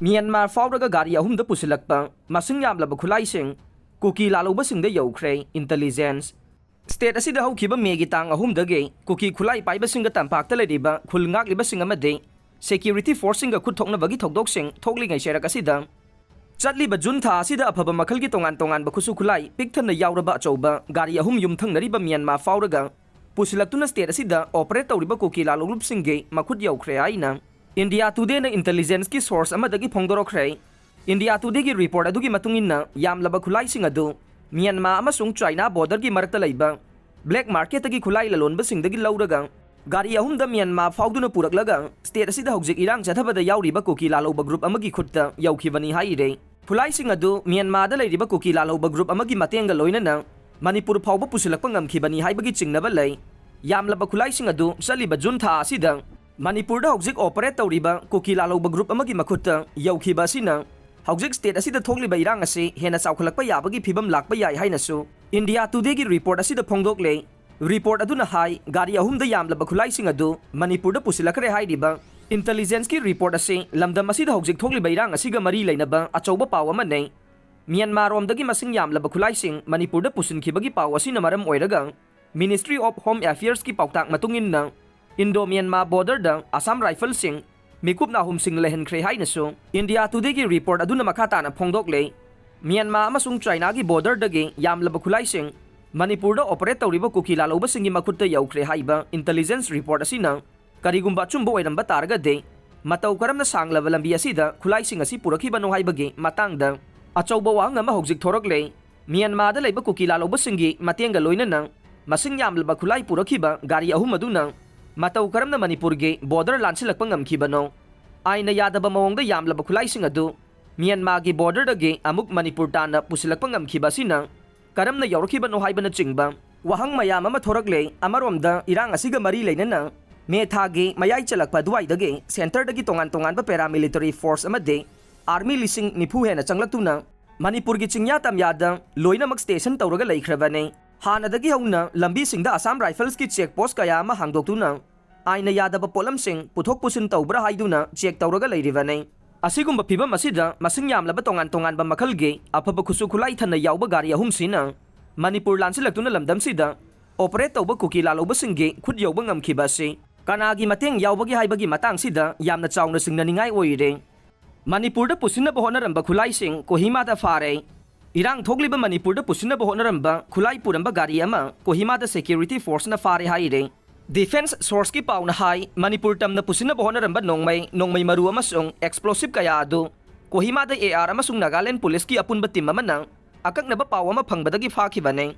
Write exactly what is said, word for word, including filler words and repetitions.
Myanmar ꯐꯥꯎꯔꯒ ꯒꯥꯔꯤ ꯑꯍꯨꯝꯗ ꯄꯨꯁꯤꯜꯂꯛꯄ ꯃꯁꯤꯡ ꯌꯥꯝꯂꯕ ꯈꯨꯠꯂꯥꯏꯁꯤꯡ ꯀꯨꯀꯤ ꯂꯥꯜꯍꯧꯕꯁꯤꯡꯗ ꯌꯧꯈ꯭ꯔꯦ꯫ ꯏꯟꯇꯦꯂꯤꯖꯦꯟꯁ꯫ ꯁ꯭ꯇꯦꯠ ꯑꯁꯤꯗ ꯍꯧꯈꯤꯕ ꯃꯦꯒꯤ ꯇꯥꯡ ꯑꯍꯨꯝꯗꯒꯤ ꯀꯨꯀꯤ ꯈꯨꯠꯂꯥꯏ ꯄꯥꯏꯕꯁꯤꯡꯒ ꯇꯝꯄꯥꯛꯇ ꯂꯩꯔꯤꯕ ꯈꯨꯜ ꯉꯥꯛꯂꯤꯕꯁꯤꯡ ꯑꯃꯗꯤ ꯁꯦꯀ꯭ꯌꯨꯔꯤꯇꯤ ꯐꯣꯔꯁꯁꯤꯡꯒ ꯈꯨꯠ ꯊꯣꯛꯅꯕꯒꯤ ꯊꯧꯗꯣꯛꯁꯤꯡ ꯊꯣꯛꯂꯤꯉꯩ ꯆꯩꯔꯛ ꯑꯁꯤꯗ ꯆꯠꯂꯤꯕ ꯖꯨꯟ ꯊꯥ ꯑꯁꯤꯗ ꯑꯐꯕ ꯃꯈꯜꯒꯤ ꯇꯣꯉꯥꯟ ꯇꯣꯉꯥꯟꯕ ꯈꯨꯠꯁꯨ ꯈꯨꯠꯂꯥꯏ ꯄꯤꯛ ꯊꯟꯅ ꯌꯥꯎꯔꯕ ꯑꯆꯧꯕ ꯒꯥꯔꯤ ꯑꯍꯨꯝ ꯌꯨꯝꯊꯪꯅꯔꯤꯕ ꯃ꯭ꯌꯥꯟꯃꯥꯔ ꯐꯥꯎꯔꯒ ꯄꯨꯁꯤꯜꯂꯛꯇꯨꯅ ꯁ꯭ꯇꯦꯠ ꯑꯁꯤꯗ ꯑꯣꯄꯔꯦꯠ ꯇꯧꯔꯤꯕ ꯀꯨꯀꯤ ꯂꯥꯂꯣꯡꯂꯨꯞꯁꯤꯡꯒꯤ ꯃꯈꯨꯠ ꯌꯧꯈ꯭ꯔꯦ ꯍꯥꯏꯅ ꯏꯟꯗꯤꯌꯥ ꯇꯨꯗꯦꯅ ꯏꯟꯇꯦꯂꯤꯖꯦꯟꯁꯀꯤ ꯁꯣꯔꯁ ꯑꯃꯗꯒꯤ ꯐꯣꯡꯗꯣꯔꯛꯈ꯭ꯔꯦ꯫ ꯏꯟꯗꯤꯌꯥ ꯇꯨꯗꯦꯒꯤ ꯔꯤꯄꯣꯔꯠ ꯑꯗꯨꯒꯤ ꯃꯇꯨꯡ ꯏꯟꯅ, ꯌꯥꯝꯂꯕ ꯈꯨꯠꯂꯥꯏꯁꯤꯡ ꯑꯗꯨ ꯃ꯭ꯌꯥꯟꯃꯥꯔ ꯑꯃꯁꯨꯡ ꯆꯥꯏꯅꯥ ꯕꯣꯔꯗꯔꯒꯤ ꯃꯔꯛꯇ ꯂꯩꯕ ꯕ꯭ꯂꯦꯛ ꯃꯥꯔꯀꯦꯠꯇꯒꯤ ꯈꯨꯠꯂꯥꯏ ꯂꯂꯣꯟꯕꯁꯤꯡꯗꯒꯤ ꯂꯧꯔꯒ ꯒꯥꯔꯤ ꯑꯍꯨꯝꯗ ꯃ꯭ꯌꯥꯟꯃꯥꯔ ꯐꯥꯎꯗꯨꯅ ꯄꯨꯔꯛꯂꯒ ꯁ꯭ꯇꯦꯠ ꯑꯁꯤꯗ ꯍꯧꯖꯤꯛ ꯏꯔꯥꯡ ꯆꯠꯊꯕꯗ ꯌꯥꯎꯔꯤꯕ ꯀꯨꯀꯤ ꯂꯥꯜꯍꯧꯕ ꯒ꯭ꯔꯨꯞ ꯑꯃꯒꯤ ꯈꯨꯠꯇ ꯌꯧꯈꯤꯕꯅꯤ ꯍꯥꯏꯔꯦ꯫ ꯈꯨꯠꯂꯥꯏꯁꯤꯡ ꯑꯗꯨ ꯃ꯭ꯌꯥꯟꯃꯥꯔꯗ ꯂꯩꯔꯤꯕ ꯀꯨꯀꯤ ꯂꯥꯜꯍꯧꯕ ꯒ꯭ꯔꯨꯞ ꯑꯃꯒꯤ ꯃꯇꯦꯡꯒ ꯂꯣꯏꯅꯅ ꯃꯅꯤꯄꯨꯔ ꯐꯥꯎꯕ ꯄꯨꯁꯤꯜꯂꯛꯄ ꯉꯝꯈꯤꯕꯅꯤ ꯍꯥꯏꯕꯒꯤ ꯆꯤꯡꯅꯕ ꯂꯩ꯫ ꯌꯥꯝꯂꯕ ꯈꯨꯠꯂꯥꯏꯁꯤꯡ ꯑꯗꯨ ꯆꯠꯂꯤꯕ ꯖꯨꯟ ꯊꯥ ꯑꯁꯤꯗ ꯃꯅꯤꯄꯨꯔꯗ ꯍꯧꯖꯤꯛ ꯑꯣꯄꯔꯦꯠ ꯇꯧꯔꯤꯕ ꯀꯨꯀꯤ ꯂꯥꯜꯍꯧꯕ ꯒ꯭ꯔꯨꯞ ꯑꯃꯒꯤ ꯃꯈꯨꯠꯇ ꯌꯧꯈꯤꯕ ꯑꯁꯤꯅ ꯍꯧꯖꯤꯛ ꯁ꯭ꯇꯦꯠ ꯑꯁꯤꯗ ꯊꯣꯛꯂꯤꯕ ꯏꯔꯥꯡ ꯑꯁꯤ ꯍꯦꯟꯅ ꯆꯥꯎꯈꯠꯂꯛꯄ ꯌꯥꯕꯒꯤ ꯐꯤꯕꯝ ꯂꯥꯛꯄ ꯌꯥꯏ ꯍꯥꯏꯅꯁꯨ ꯏꯟꯗꯤꯌꯥ ꯇꯨꯗꯦꯒꯤ ꯔꯤꯄꯣꯔꯠ ꯑꯁꯤꯗ ꯐꯣꯡꯗꯣꯛꯂꯦ꯫ ꯔꯤꯄꯣꯔꯠ ꯑꯗꯨꯅ ꯍꯥꯏ, ꯒꯥꯔꯤ ꯑꯍꯨꯝꯗ ꯌꯥꯝꯂꯕ ꯈꯨꯠꯂꯥꯏꯁꯤꯡ ꯑꯗꯨ ꯃꯅꯤꯄꯨꯔꯗ ꯄꯨꯁꯤꯜꯂꯛꯈ꯭ꯔꯦ ꯍꯥꯏꯔꯤꯕ ꯏꯟꯇꯦꯂꯤꯖꯦꯟꯁꯀꯤ ꯔꯤꯄꯣꯔꯠ ꯑꯁꯤ ꯂꯝꯗꯝ ꯑꯁꯤꯗ ꯍꯧꯖꯤꯛ ꯊꯣꯛꯂꯤꯕ ꯏꯔꯥꯡ ꯑꯁꯤꯒ ꯃꯔꯤ ꯂꯩꯅꯕ ꯑꯆꯧꯕ ꯄꯥꯎ ꯑꯃꯅꯤ꯫ ꯃ꯭ꯌꯥꯟꯃꯥꯔꯔꯣꯝꯗꯒꯤ ꯃꯁꯤꯡ ꯌꯥꯝꯂꯕ ꯈꯨꯠꯂꯥꯏꯁꯤꯡ ꯃꯅꯤꯄꯨꯔꯗ ꯄꯨꯁꯤꯟꯈꯤꯕꯒꯤ ꯄꯥꯎ ꯑꯁꯤꯅ ꯃꯔꯝ ꯑꯣꯏꯔꯒ Ministry of Home Affairsꯀꯤ ꯄꯥꯎꯇꯥꯛ ꯃꯇꯨꯡ ꯏꯟꯅ ꯏꯟꯗꯣ ꯃ꯭ꯌꯥꯟꯃꯥꯔ ꯕꯣꯔꯗꯔꯗ ꯑꯁꯥꯝ ꯔꯥꯏꯐꯜꯁꯤꯡ ꯃꯤꯀꯨꯞ ꯅꯥꯍꯨꯝꯁꯤꯡ ꯂꯩꯍꯟꯈ꯭ꯔꯦ ꯍꯥꯏꯅꯁꯨ ꯏꯟꯗꯤꯌꯥ ꯇꯨꯗꯦꯒꯤ ꯔꯤꯄꯣꯔꯠ ꯑꯗꯨꯅ ꯃꯈꯥ ꯇꯥꯅ ꯐꯣꯡꯗꯣꯛꯂꯦ꯫ ꯃ꯭ꯌꯥꯟꯃꯥꯔ ꯑꯃꯁꯨꯡ ꯆꯥꯏꯅꯥꯒꯤ ꯕꯣꯔꯗꯔꯗꯒꯤ ꯌꯥꯝꯂꯕ ꯈꯨꯠꯂꯥꯏꯁꯤꯡ ꯃꯅꯤꯄꯨꯔꯗ ꯑꯣꯄꯔꯦꯠ ꯇꯧꯔꯤꯕ ꯀꯨꯀꯤ ꯂꯥꯜꯍꯧꯕꯁꯤꯡꯒꯤ ꯃꯈꯨꯠꯇ ꯌꯧꯈ꯭ꯔꯦ ꯍꯥꯏꯕ ꯏꯟꯇꯦꯂꯤꯖꯦꯟꯁ ꯔꯤꯄꯣꯔꯠ ꯑꯁꯤꯅ ꯀꯔꯤꯒꯨꯝꯕ ꯑꯆꯨꯝꯕ ꯑꯣꯏꯔꯝꯕ ꯇꯥꯔꯒꯗꯤ, ꯃꯇꯧ ꯀꯔꯝꯅ ꯁꯥꯡꯂꯕ ꯂꯝꯕꯤ ꯑꯁꯤꯗ ꯈꯨꯠꯂꯥꯏꯁꯤꯡ ꯑꯁꯤ ꯄꯨꯔꯛꯈꯤꯕꯅꯣ ꯍꯥꯏꯕꯒꯤ ꯃꯇꯥꯡꯗ ꯑꯆꯧꯕ ꯋꯥꯍꯪ ꯑꯃ ꯍꯧꯖꯤꯛ ꯊꯣꯔꯛꯂꯦ꯫ ꯃ꯭ꯌꯥꯟꯃꯥꯔꯗ ꯂꯩꯕ ꯀꯨꯀꯤ ꯂꯥꯜꯍꯧꯕꯁꯤꯡꯒꯤ ꯃꯇꯦꯡꯒ ꯂꯣꯏꯅꯅ ꯃꯁꯤꯡ ꯌꯥꯝꯂꯕ ꯈꯨꯠꯂꯥꯏ ꯄꯨꯔꯛꯈꯤꯕ ꯒꯥꯔꯤ ꯑꯍꯨꯝ ꯑꯗꯨꯅ ꯃꯇꯧ ꯀꯔꯝꯅ ꯃꯅꯤꯄꯨꯔꯒꯤ ꯕꯣꯔꯗꯔ ꯂꯥꯟꯁꯤꯜꯂꯛꯄ ꯉꯝꯈꯤꯕꯅꯣ? ꯑꯥꯏꯟꯅ ꯌꯥꯗꯕ ꯃꯑꯣꯡꯗ ꯌꯥꯝꯂꯕ ꯈꯨꯠꯂꯥꯏꯁꯤꯡ ꯑꯗꯨ ꯃ꯭ꯌꯥꯟꯃꯥꯔꯒꯤ ꯕꯣꯔꯗꯔꯗꯒꯤ ꯑꯃꯨꯛ ꯃꯅꯤꯄꯨꯔ ꯇꯥꯟꯅ ꯄꯨꯁꯤꯜꯂꯛꯄ ꯉꯝꯈꯤꯕ ꯑꯁꯤꯅ ꯀꯔꯝꯅ ꯌꯧꯔꯛꯈꯤꯕꯅꯣ ꯍꯥꯏꯕꯅꯆꯤꯡꯕ ꯋꯥꯍꯪ ꯃꯌꯥꯝ ꯑꯃ ꯊꯣꯔꯛꯂꯦ꯫ ꯑꯃꯔꯣꯝꯗ, ꯏꯔꯥꯡ ꯑꯁꯤꯒ ꯃꯔꯤ ꯂꯩꯅꯅ ꯃꯦ ꯊꯥꯒꯤ ꯃꯌꯥꯏ ꯆꯜꯂꯛꯄ ꯑꯗꯨꯋꯥꯏꯗꯒꯤ ꯁꯦꯟꯇꯔꯗꯒꯤ ꯇꯣꯉꯥꯟ ꯇꯣꯉꯥꯟꯕ ꯄꯦꯔꯥꯃꯤꯂꯤꯇꯔꯤ ꯐꯣꯔꯁ ꯑꯃꯗꯤ ꯑꯥꯔꯃꯤ ꯂꯤꯁꯤꯡ ꯅꯤꯐꯨ ꯍꯦꯟꯅ ꯆꯪꯂꯛꯇꯨꯅ ꯃꯅꯤꯄꯨꯔꯒꯤ ꯆꯤꯡꯌꯥ ꯇꯝꯌꯥꯗ ꯂꯣꯏꯅꯃꯛ ꯁ꯭ꯇꯦꯁꯟ ꯇꯧꯔꯒ ꯂꯩꯈ꯭ꯔꯕꯅꯤ꯫ ꯍꯥꯟꯅꯗꯒꯤ ꯍꯧꯅ ꯂꯝꯕꯤꯁꯤꯡꯗ ꯑꯁꯥꯝ ꯔꯥꯏꯐꯜꯁꯀꯤ ꯆꯦꯛ ꯄꯣꯁ ꯀꯌꯥ ꯑꯃ ꯍꯥꯡꯗꯣꯛꯇꯨꯅ ꯑꯥꯏꯟꯅ ꯌꯥꯗꯕ ꯄꯣꯠꯂꯝꯁꯤꯡ ꯄꯨꯊꯣꯛ ꯄꯨꯁꯤꯟ ꯇꯧꯕ꯭ꯔꯥ ꯍꯥꯏꯗꯨꯅ ꯆꯦꯛ ꯇꯧꯔꯒ ꯂꯩꯔꯤꯕꯅꯤ꯫ ꯑꯁꯤꯒꯨꯝꯕ ꯐꯤꯕꯝ ꯑꯁꯤꯗ ꯃꯁꯤꯡ ꯌꯥꯝꯂꯕ ꯇꯣꯉꯥꯟ ꯇꯣꯉꯥꯟꯕ ꯃꯈꯜꯒꯤ ꯑꯐꯕ ꯈꯨꯠꯁꯨ ꯈꯨꯠꯂꯥꯏ ꯊꯟꯅ ꯌꯥꯎꯕ ꯒꯥꯔꯤ ꯑꯍꯨꯝꯁꯤꯅ ꯃꯅꯤꯄꯨꯔ ꯂꯥꯟꯁꯤꯜꯂꯛꯇꯨꯅ ꯂꯝꯗꯝꯁꯤꯗ operate ꯇꯧꯕ ꯀꯨꯀꯤ ꯂꯥꯜꯍꯧꯕꯁꯤꯡꯒꯤ ꯈꯨꯠ ꯌꯧꯕ ꯉꯝꯈꯤꯕ ꯑꯁꯤ ꯀꯅꯥꯒꯤ ꯃꯇꯦꯡ ꯌꯥꯎꯕꯒꯦ ꯍꯥꯏꯕꯒꯤ ꯃꯇꯥꯡꯁꯤꯗ ꯌꯥꯝꯅ ꯆꯥꯎꯅ ꯆꯤꯡꯅꯅꯤꯡꯉꯥꯏ ꯑꯣꯏꯔꯦ꯫ ꯃꯅꯤꯄꯨꯔꯗ ꯄꯨꯁꯤꯟꯅꯕ ꯍꯣꯠꯅꯔꯝꯕ ꯈꯨꯠꯂꯥꯏꯁꯤꯡ ꯀꯣꯍꯤꯃꯥꯗ ꯐꯥꯔꯦ꯫ ꯏꯔꯥꯡ ꯊꯣꯛꯂꯤꯕ ꯃꯅꯤꯄꯨꯔꯗ ꯄꯨꯁꯤꯟꯅꯕ ꯍꯣꯠꯅꯔꯝꯕ ꯈꯨꯠꯂꯥꯏ ꯄꯨꯔꯝꯕ ꯒꯥꯔꯤ ꯑꯃ ꯀꯣꯍꯤꯃꯥꯗ security force ꯅ ꯐꯥꯔꯦ ꯍꯥꯏꯔꯦ꯫ Defence source ꯀꯤ ꯄꯥꯎꯅ ꯍꯥꯏ, ꯃꯅꯤꯄꯨꯔ ꯇꯝꯅ ꯄꯨꯁꯤꯟꯅꯕ ꯍꯣꯠꯅꯔꯝꯕ ꯅꯣꯡꯃꯩ, ꯅꯣꯡꯃꯩ ꯃꯔꯨ ꯑꯃꯁꯨꯡ explosive ꯀꯌꯥ ꯑꯗꯨ ꯀꯣꯍꯤꯃꯥꯗ A R ꯑꯃꯁꯨꯡ ꯅꯥꯒꯥꯂꯦꯟ ꯄꯨꯂꯤꯁꯀꯤ ꯑꯄꯨꯟꯕ team ꯑꯃꯅ ꯑꯀꯛꯅꯕ ꯄꯥꯎ ꯑꯃ ꯐꯪꯕꯗꯒꯤ ꯐꯥꯈꯤꯕꯅꯤ꯫